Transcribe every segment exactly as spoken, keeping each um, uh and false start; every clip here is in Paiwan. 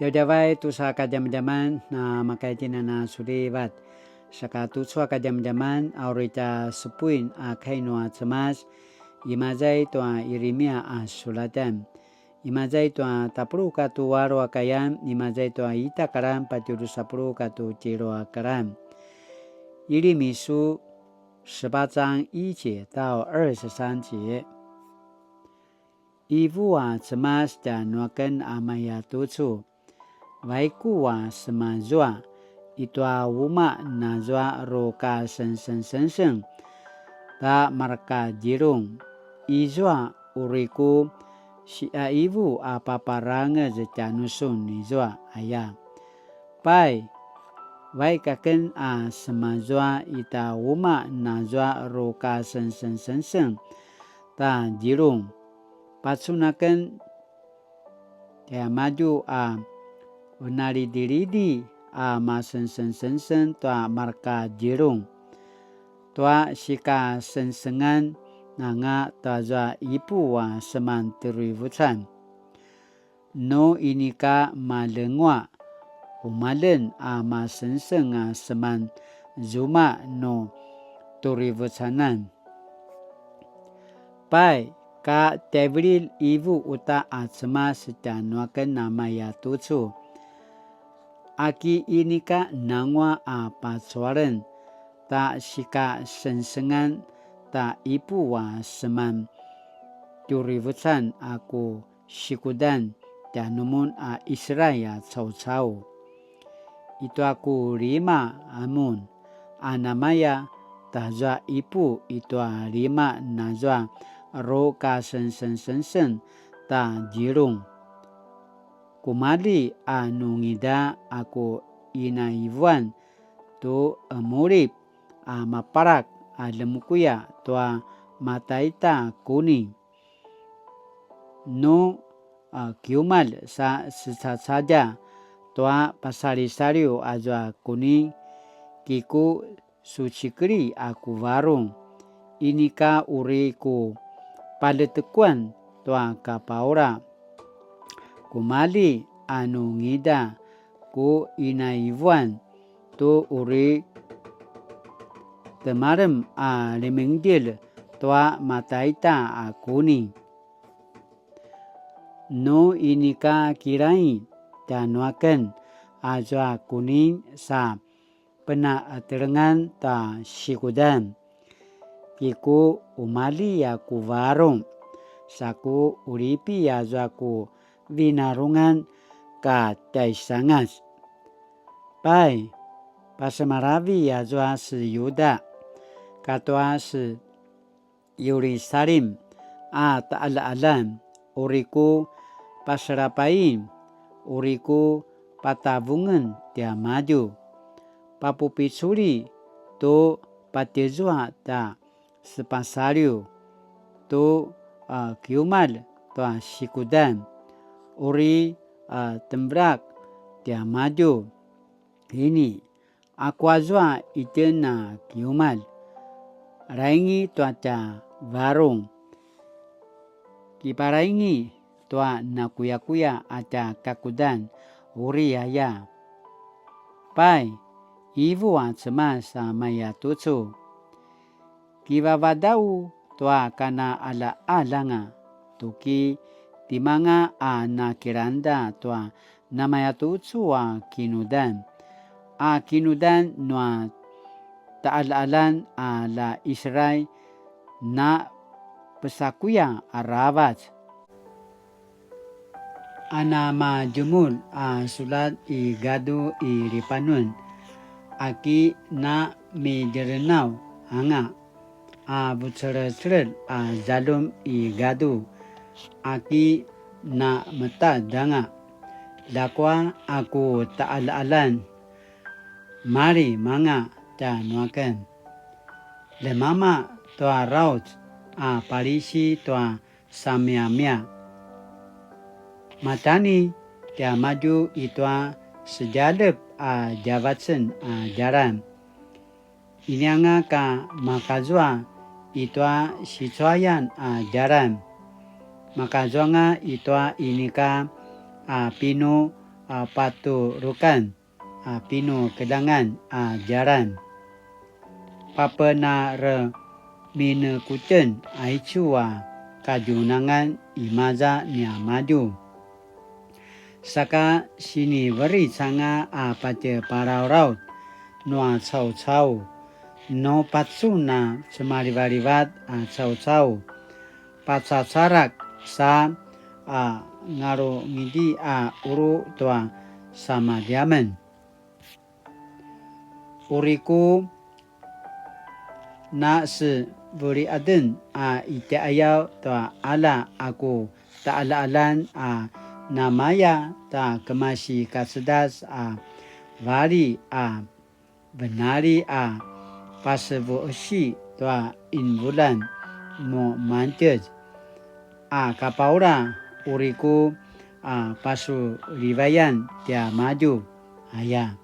Djavadjavay tusa kadjamadjaman na makaitinan a sulivat. Saka tucu a kadjamadjaman a uri tja sepuin a kai nua Cemas, imaza i tua Yirimia a sulatan. Imaza i tua tapuluq katua alu a kayan, imaza i tua ita a karan patje drusa puluq katua tjelu a karan. 耶利米書十八章一節到二十三節。 Ivu a Cemas tjanuaken a maya tucu. Vaiku a semazua i tua umaq nazua ru kasengsengseng ta marka djilung. Izua uri ku siqaivu a paparangez tjanusun izua aya. Pai, vaik aken a semazua i ta umaq nazua ru kasengsengseng ta djilung. Pacun aken tiamadju a venalidilidi a masengsengseng tua marka djilung. Tua sikasengsengan anga tazua ipu a seman turivucan. Nu inika malengua, umalen a masengseng a seman zuma nu turivucanan. Pai, ka tevelil ivu uta a Cemas tjanuaken a maya tucu. Aki inika nangua a pacualen ta sikasengsengan ta ipu a seman turivucan a ku sikudan tjanumun a Israil a caucau. I tua ku lima amun a namaya tazua ipu i tua lima nazua ru kasengsengseng ta djilung. Kumalji a nungida a ku inaivuan tu emulip a mapalak a lemukuya tua mataita kuni. Nu, a, kiumalj sa secacadja tua pasalisaliw azua kuni, kiku sucikeli a ku varung, inika uri ku paletekuan tua kapaula. Kumalji a nungida ku inaivuan tu uri temalem a lemengdil tua mataita a kuni. Nu inika kilaing tjanuaken azua kuni sa penatelengan ta sikudan. Kiku umalji a ku varung, sa ku ulipi azua ku vinarungan ka tjaisangas. Pai, pasemalavi azua se Yuda, katua se Yirusalim a taqaljaqaljan, uri ku paselapain, uri ku patavungen tiamadju. Papupiculi tu patjezua ta sepasaliw, tu, a, kiumalj tua sikudan, uri, a, temvelak tiamadju. Ini, aku azua itjen a kiumalj, raingi tua tja varung, kiparaingi tua nakuyakuya a tja kakudan uri aya. Pai, ivu a Cemas a maya tucu. Kivavadau tua kana alaalanga, tuki timanga a nakilangda tua namaya tucu a kinudan, a kinudan nua taqaljaqaljan a la Israil na pesakuya aravac. A namadjemulj a sulat i gadu i Lipanun, aki na midjerenaw anga, a vuceleceled a zaljum i gadu, aki na metad anga, ljakua a ku taqaljaqaljan, mali manga tjanuaken. Ljemama tua rauc a palisi tua samiamia. Matani tiamadju i tua sedjalep a djavacen a djalan. Inianga ka makazua i tua sicuayan a djalan. Makazuanga i tua inika a pinu a paturukan a pinukeljangan a djalan. Papenareminekutjen aicu a kadjunangan imaza niamadju. Saka siniveric anga a patje palalaut nua caucau, nu pacun a cemalivalivat a caucau, pacacarak sa a ngalungidi a ulu tua samadjamen. Uri ku nasevuliaden a itjaiyaw tua qalja a ku taqaljaqaljan a namaya ta kemasi kacedas a vali a venali a pasevuqesi tua invulan mu mantjez a kapaula uri ku a pasulivayan tiamadju aya.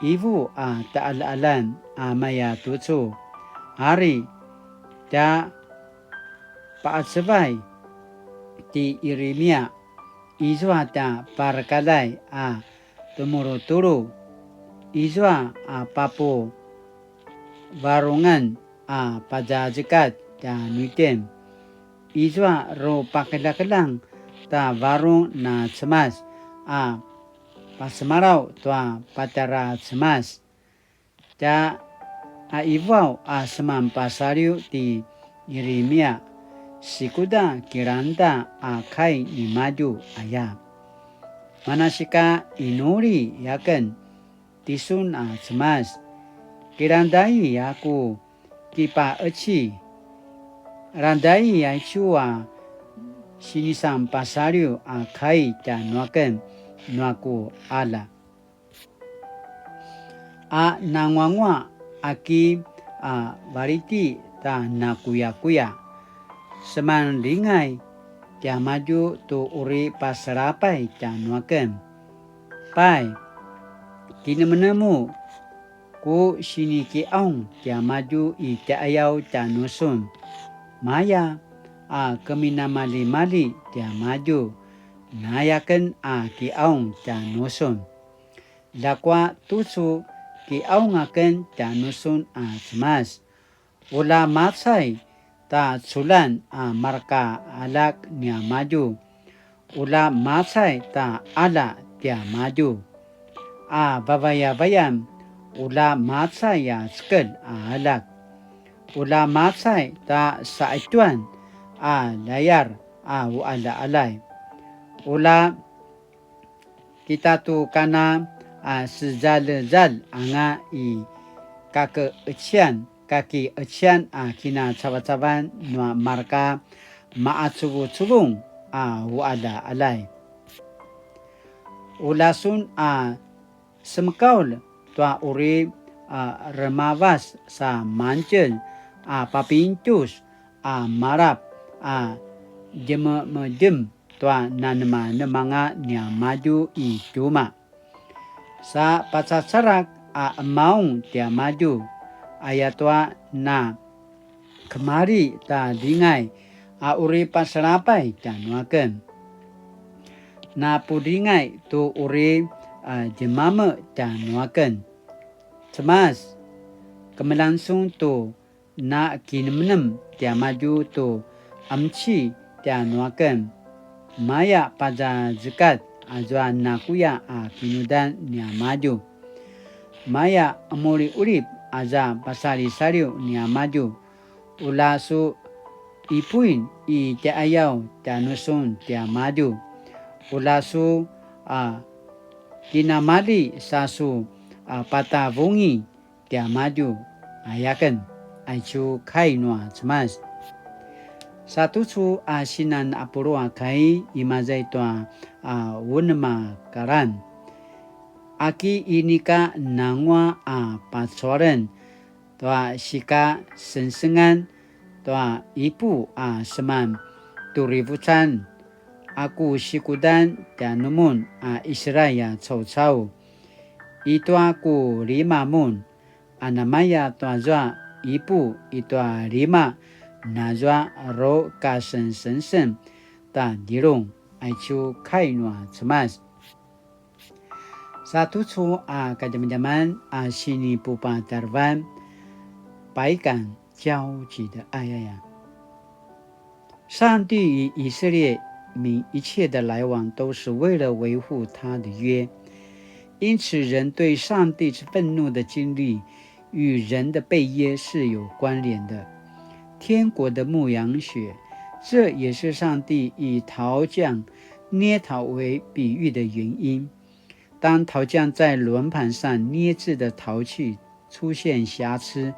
Ivu a taqaljaqaljan a maya tucu, ari tja paqacevay ti Yirimia, izua tja parakaljay a temulutulu, izua a papuvarungen a pazazekatj tjanuitjen, izua rupakeljakeljang ta varung na Cemas a pasemalaw tua patjara Cemas. Tja a ivuaw a seman pasaliw ti Yirimia, sikuda kilangda a kai nimadju aya. Manasika inuli aken tisun a Cemas, kilangdai a ku kipaqeci, langdai aicu a sinisan pasaliw a kai tjanuaken nua ku qalja. A nanguanguaq aki a valiti ta nakuyakuya, seman lingay tiamadju tu uri paselapay tjanuaken. Pai, kinemenemu ku sinikiqaung tiamadju i tjaiqayaw tjanusun. Maya a keminamalimali tiamadju, nayaken a kiqaung tjanusun. Ljakua tucu kiqaung aken tjanusun a Cemas. Ula macay ta culjan a marka aljak niamadju. Ula macay ta qalja tiamadju. A vavayavayan ula macay a cekelj a aljak. Ula macay ta saqetjuan a layar a uqaljaqaljay. Ula kita tu kana a sezalezal anga i kakeqecian, kakiqecian a kinacavacavan nua marka maqacuvucuvung a uqaljaqaljay. Ula sun a semekaulj tua uri a remavas sa mangtjez a papintjus a malap a djememedjem tua nanemanemanga niamadju i tjumaq. Sa pacacarak a emaung tiamadju, ayatua na kemali ta dingay a uri pasalapay tjanuaken. Na pudingay tu uri a djemame tjanuaken. Cemas, kemeljang sun tu na kinemnem tiamadju tu qemeci tjanuaken. Maya pazazekatj azua nakuya a kinudan niamadju. Maya qemuliqulip aza pasalisaliw niamadju. Ula su ipuin i tjaiqayaw tjanusun tiamadju. Ula su a kinamali sa su a patavungi tiamadju, ayaken, aicu kai nua Cemas. Sa tucu a sinan a pulu a kai, imaza i tua a unem a karan. Aki inika nanguaq a pacualen tua sika sengsengan tua ipu a seman turivucan, a ku sikudan tjanumun a Israil a caucau. I tua ku lima mun, a namaya tua zua ipu i tua lima nazua ru kasengsengseng ta djilung, aicu kai nua Cemas. Sa tucu a kadjamadjaman a sinipupatarevan, 百感交集的爱 aya. 上帝与以色列民一切的来往都是为了维护他的约，因此人对上帝之愤怒的经历与人的背约是有关联的。天国的牧羊学，这也是上帝以陶匠捏陶为比喻的原因。当陶匠在轮盘上捏制的陶器出现瑕疵，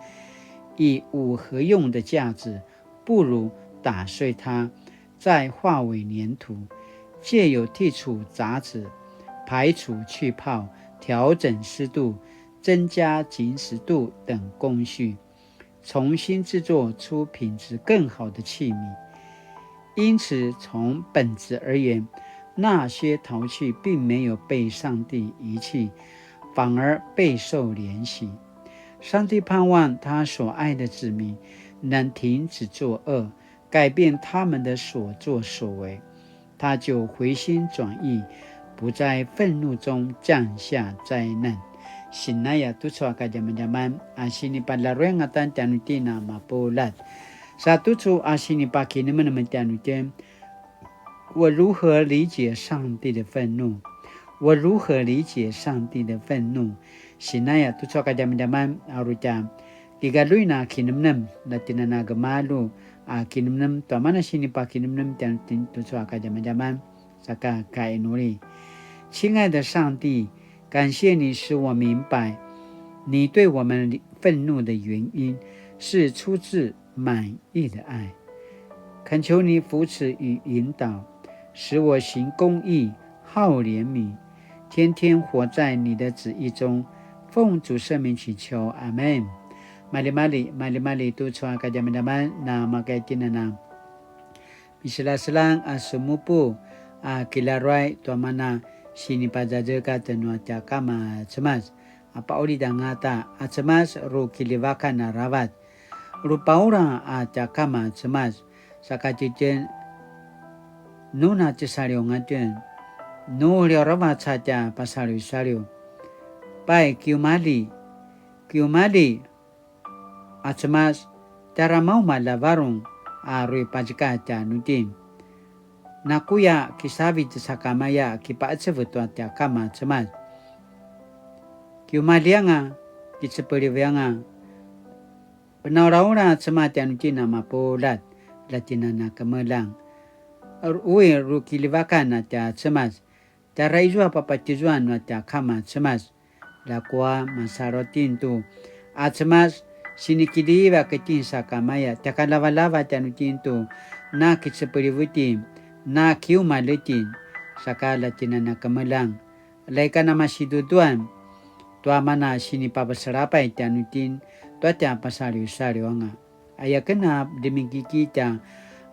已无何用的价值，不如打碎它，再化为粘土，借由剔除杂质、排除气泡、调整湿度、增加紧实度等工序，重新制作出品质更好的器皿。因此，从本质而言，那些陶器并没有被上帝遗弃，反而备受怜惜。上帝盼望他所爱的子民能停止作恶，改变他们的所作所为，他就回心转意，不在愤怒中降下灾难。Sinaya tucu a kadjamadjaman a sinipalaruangatan tjanuitjen a mapuljat. Sa tucu a sinipakinemenem tjanuitjen, 我如何理解上帝的愤怒？我如何理解上帝的愤怒？Sinaya tucu a kadjamadjaman a uri tja kigaluin a kinemnem, na tjinana gemalju a kinemnem, tua mana sinipakinemnem tjanuitjen tucu a kadjamadjaman, saka kainuli. 亲爱的上帝，感谢你使我明白，你对我们愤怒的原因是出自满溢的爱。恳求你扶持与引导，使我行公义、好怜悯，天天活在你的旨意中。奉主圣名祈求，阿们。Maljimalji, maljimalji tucu a kadjamadjaman, na makaitjinana. Miseljaseljang a semupu a kilaruay tua mana sinipazazekatj nua tja Kama Cemas, a paqulid angata a Cemas ru kiljivakan aravac, ru paura a tja Kama Cemas, saka tjitjen nu na tjisaliw angatjen, nu ljiaw aravac a tja pasaliwsaliw. Pai, kiumalji, kiumalji, a Cemas, tjara maumalj a varung a ru i pazekatj tjanuitjen. Nakuya kisavitj sakamaya kipaqecev tua tja Kama Cemas. Kiumalji anga, kicepeliv anga, penaulaula a Cemas tjanuitjen a mapuljat, ljatjinana kemeljang. Ui, ru kiljivakan a tja Cemas, tjara izua papatjizuan nua tja Kama Cemas. Ljakua masalu itjen tu a Cemas, sinikiljivak itjen sakamaya, tjakalavalava tjanuitjen tu na kicepeliv itjen, na kiumalj itjen, saka ljatjinana kemeljang. Ljaka namasiduduan tua mana sinipapaselapay tjanuitjen tua tja pasaliwsaliw anga. Aya ken a demikiki tja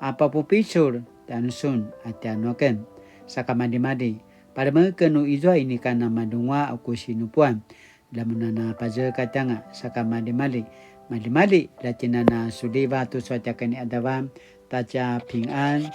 a papupicul tjanusun a tjanuaken. Saka maljimalji, palemeken nu izua inika namadungua a ku sinupuan. Ljamunana pazekatj anga, saka maljimalji, maljimalji, ljatjinana suliva tucu a tja kani adavan, ta tja pingan.